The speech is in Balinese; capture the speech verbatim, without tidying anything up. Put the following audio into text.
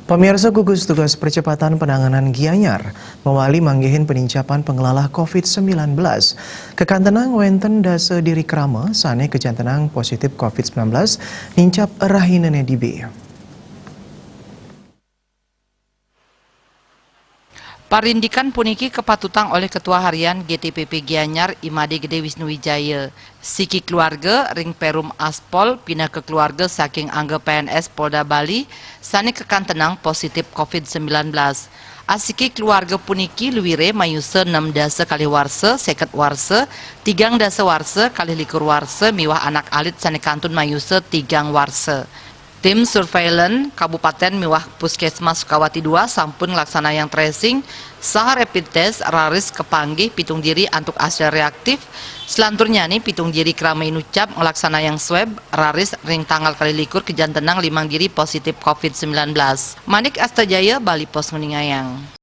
Pamirsa, gugus tugas percepatan penanganan Gianyar mawali manggihin penincapan panglalah covid sembilan belas. Kakantenang wenten dasa diri krama sane kajantenang positif covid sembilan belas nincap rahinane dibi. Parindikan puniki kapatutang olih Ketua Harian G T P P Gianyar, I Made Gede Wisnu Wijaya. Siki keluarga ring Perum Aspol pinaka keluarga saking angga P N S Polda Bali sane kakantenang positif covid sembilan belas. Asiki keluarga puniki luire mayusa nem dasa kalih warsa, seket warsa, tigang dasa warsa, kalih likur warsa, miwah anak alit sane kantun mayusa tigang warsa. Tim surveillance Kabupaten miwah Puskesmas Sukawati dua sampun nglaksanayang tracing saha rapid test raris kapanggih pitung diri antuk asil reaktif. Selanturnyane pitung diri krama inucap nglaksanayang swab raris ring tanggal kalih likur kajantenang limang diri positif covid sembilan belas. Manik Astajaya, Bali Post nguningayang.